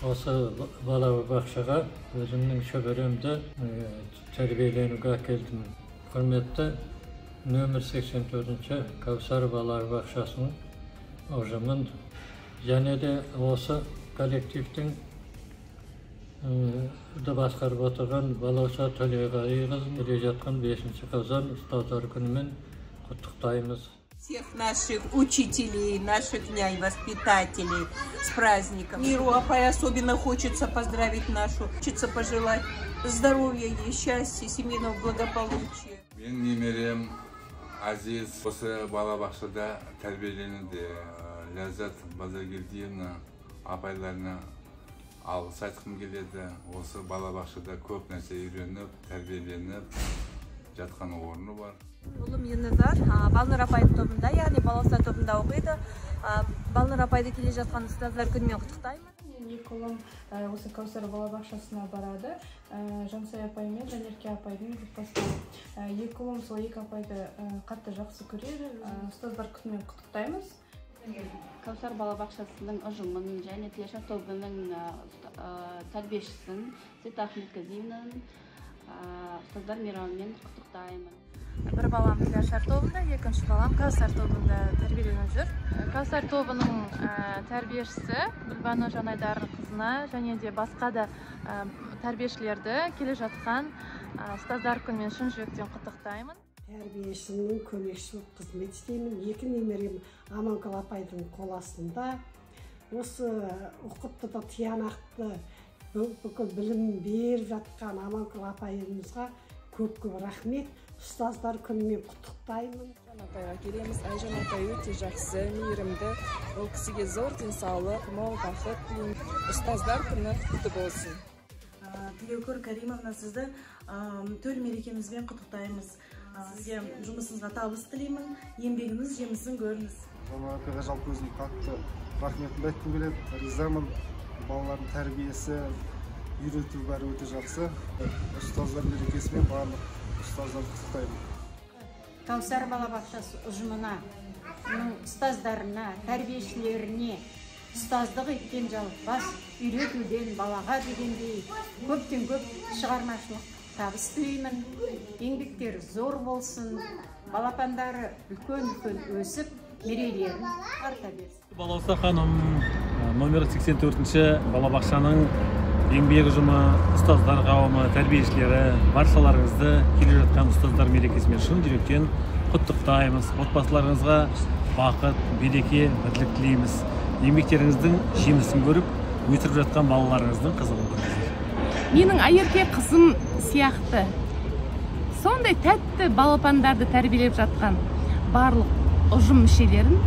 Осы балабақшаға өзімнің шөберемді тәрбиеленуге әкелдім. Құрметті нөмір 84-ші Кәусар балабақшасының ұжымын және де осы коллективтің басқарып отырған Балауса Төлеғалиқызын келе жатқан 5 қазан ұстаздар күнімен құттықтаймыз. Всех наших учителей, наших нянь, воспитателей с праздником. Миру апай особенно хочется поздравить нашу, хочется пожелать здоровья ей, счастья, семейного благополучия. Менің немерем Азиз осы балабақшада тәрбиеленуде. Ләззат Базаргелдиевна апайларына алғыс айтқым келеді. Осы балабақшада көп нәрсе үйреніп, тәрбиеленіп жатқан орны бар. Ұлым Ерназар Балнұр апайдың тобында, яғни Балауса тобында оқиды. Балнұр апайды келе жатқан ұстаздар күнімен құттықтаймын. Менің екі ұлым осы Кәусар балабақшасына барады. Жансая апай мен Жанерке апайдың группасына. Екі ұлым сол екі апайды қатты жақсы көреді. Ұстаздар күнімен құттықтаймыз. Кәусар балабақшасының ұжымын және Тілешар тобының тәрбиешісін Света Ахметказиевнаның ұстаздар мейрамымен құттықтаймын. Бір балам Тілешар тобында, екінші балам Кәусар тобында тәрбиеленіп жүр. Кәусар тобының тәрбиешісі Гүлбану Жанайдарқызына және де басқа да тәрбиешілерді келе жатқан ұстаздар күнімен шын жүректен құттықтаймын. Тәрбиешінің көмекшісі болып қызмет істеймін. Екі немерем Аманкүл апайдың қол астында. Осы ұқыпты да тиянақты бүкіл білім беріп жатқан Аманкүл апайымызға көп-көп рахмет. Ұстаздар күнімен құттықтаймын. Айжан апайға келеміз. Айжан апай өте жақсы, мейірімді. Ол кісіге зор денсаулық, мол бақыт тілеймін. Ұстаздар күні құтты болсын. Тілеукөр Каримовна, сізді төл мерекемізбен құттықтаймыз. Сізге жұмысыңызға табыс тілеймін, еңбегіңіз жемісін көріңіз. Жанар апайға жалпы өзім қатты рахметімді айтқым келеді. Ризамын. Балалардың тәрбиесі, үйрету бәрі өте жақсы. Ұстаздар мерекесімен барлық ұстаздарды құттықтаймын. Кәусар балабақшасы ұжымына, ұстаздарына, тәрбиешілеріне ұстаздық еткен жалықпас, үйретуден балаға дегендей көптен көп шығармашылық табыс тілеймін. Еңбектері зор болсын, балапандары үлкен-үлкен өсіп, мерейлерін арта берсін. Балауса ханым, номер 84-ші балабақшаның еңбек ұжымы, ұстаздар қауымы, тәрбиешілері, баршаларыңызды келе жатқан ұстаздар мерекесімен шын жүректен құттықтаймыз. Отбасыларыңызға бақыт, береке, бірлік тілейміз. Еңбектеріңіздің жемісін көріп, өсіріп жатқан балаларыңыздың қызығын көріңіздер. Менің Айерке қызым сияқты сондай тәтті балапандарды тәрбиелеп жатқан барлық ұжым мүшелерін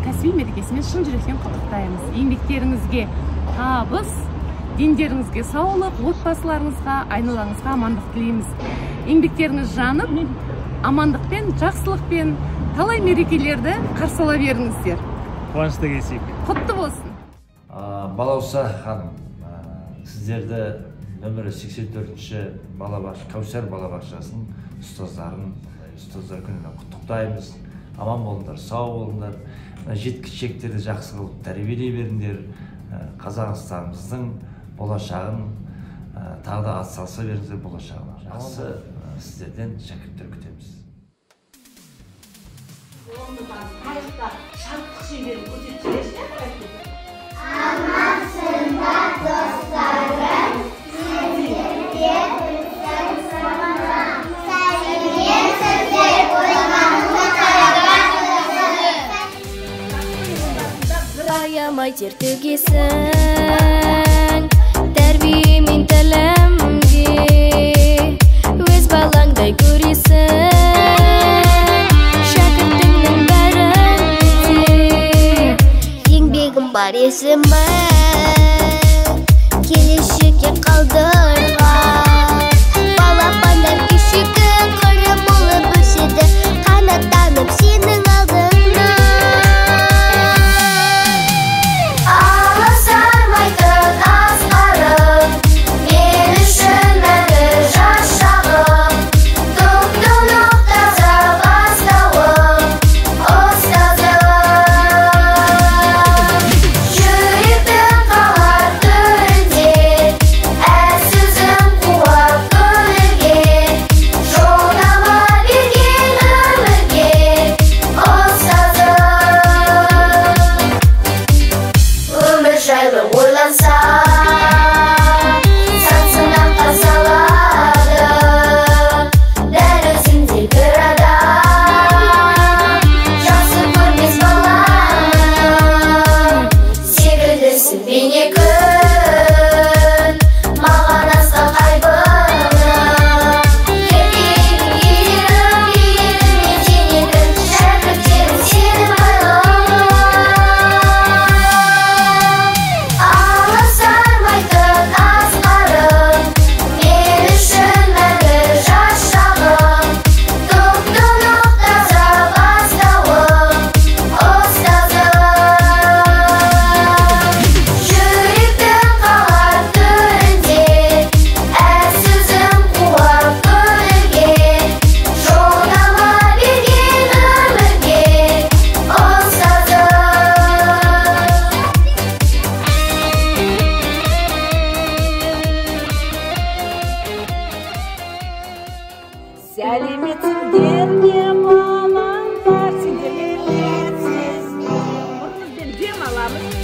кәсіби мерекесімен шын жүректен құттықтаймыз. Еңбектеріңізге табыс, дендеріңізге саулық, отбасыларыңызға, айналаңызға амандық тілейміз. Еңбектеріңіз жанып, амандықпен, жақсылықпен талай мерекелерді қарсы ала беріңіздер. Қуанышты кезек. Құтты болсын. Балауса ханым, сіздерді нөмірі 84-ші балабақша, Кәусар балабақшасының ұстаздарын ұстаздар күнімен құттықтаймыз. Аман болыңдар, сау болыңдар. Жеткіншектерді жақсы қылып тәрбиелей беріңдер. Қазақстанымыздың болашағын тағы да атсалыса беріңіздер болашағына. Жақсы сіздерден шәкірттер күтеміз. Қайықта шаттық шеңберін көрсетіп жіберші. Амансыңдар, достарым, сендерге үлкен сәлем. Сәлеметсіздер, аямай тер төгесің, тәрбиемен тәлімге өз балаңдай көресің. Шәкіртіңнің бәрін де еңбегім бар есімім, келешекке қалдырған. Балапандар кешегі қыры болып өседі, қанаттанып сенің алдыңнан. Аласармайтын асқарым, мен үшін мәңгі жас шағым. Тұп-тұнық таза бастауым, ұстазым. Жүректің қалар төрінде. аламыз.